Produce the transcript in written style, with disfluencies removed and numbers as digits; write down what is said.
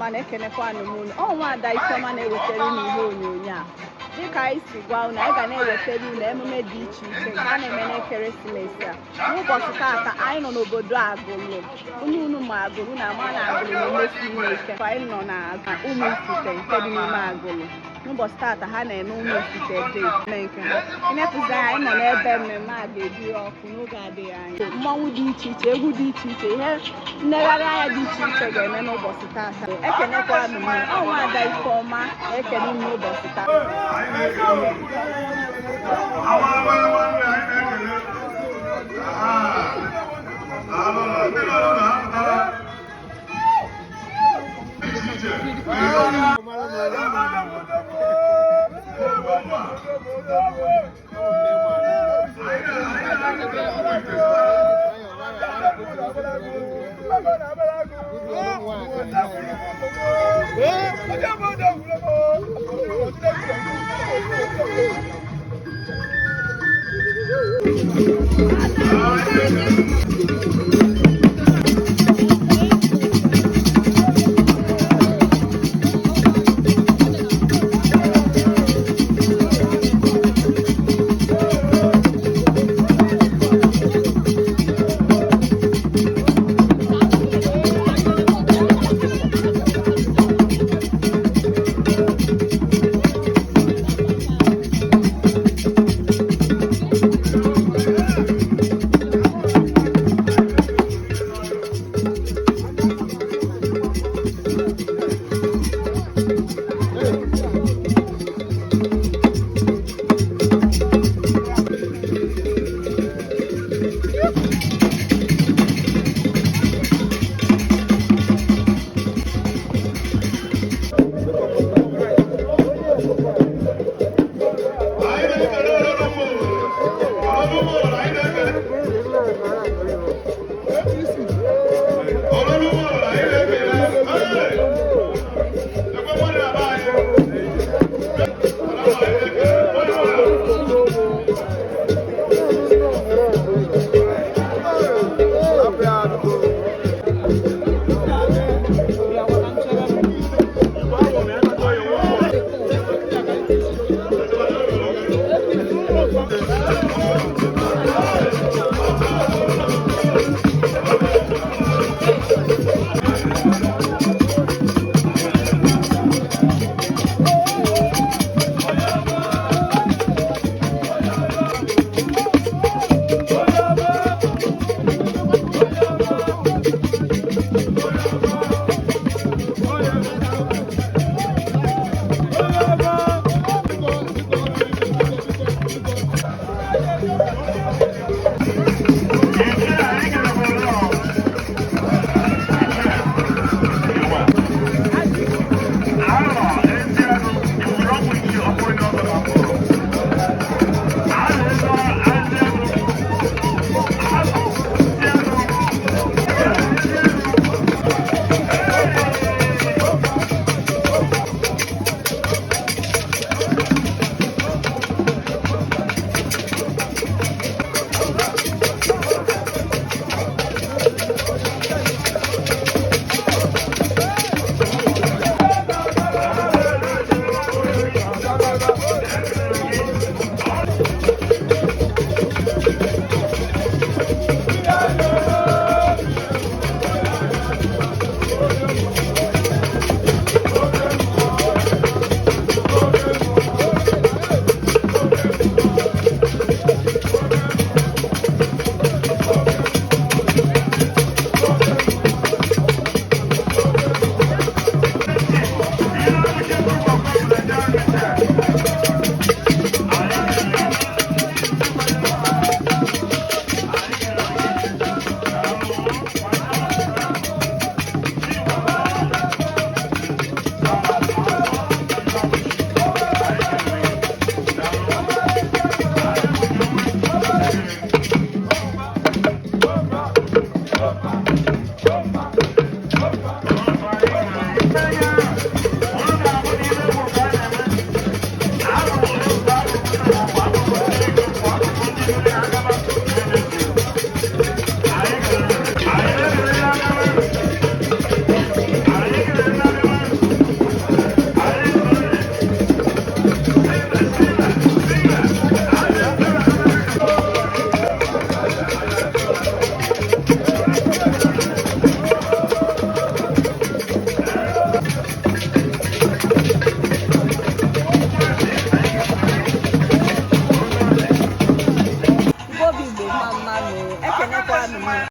Ọma na-ekenekwanụ m unu. Ọ nwaada Ifeọma na-ewetara unu ihe onyonyo a. Dịka anyị si gwa unu, anyị ga na-ewetara unu emume dị iche iche nke a na-eme n'ekeresimesi a. N'ụbọchị taata, anyị nọ n'obodo Agụlụ. Unu ma Agụlụ na ama na Agụlụ na-emesi ihe ike. Anyị nọ na Ụmụifite nke dị n'ime Agụlụ. N'ụbọchị taata, ha na-eme Ụmụifite Day eme nke ha. Ịnepụzi anya, anyị nọ n'ebe mmemme a ga-ebiri ọkụ n'oge adịghị anya. Mmọnwụ dị iche iche, egwu dị iche iche, ihe nlegharị anya dị iche iche ga-eme n'ụbọchị taata. Ekenekwanụ m. Ọ nwaada Ifeọma na-ekene unu n'ụbọchị taata. Anyị na-ekele unu. Awara nwanne, anyị na-ekele. Ah, daalụ nụ. Ndị nọ n'ụlọ ha pụtara. Iche iche. Ugbu a, anyị na-ekele.